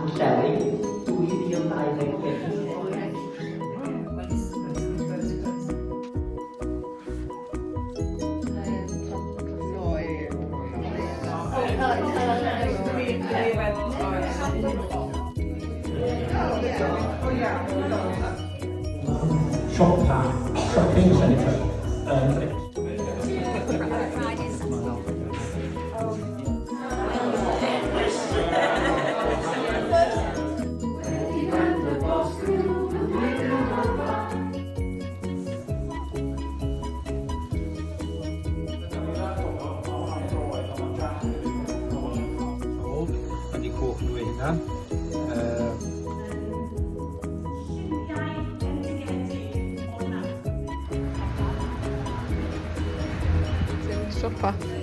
Pwllheli, 2025. Siopa, shopping centre yn Yn eu coch nhw eu hunan. Siopa.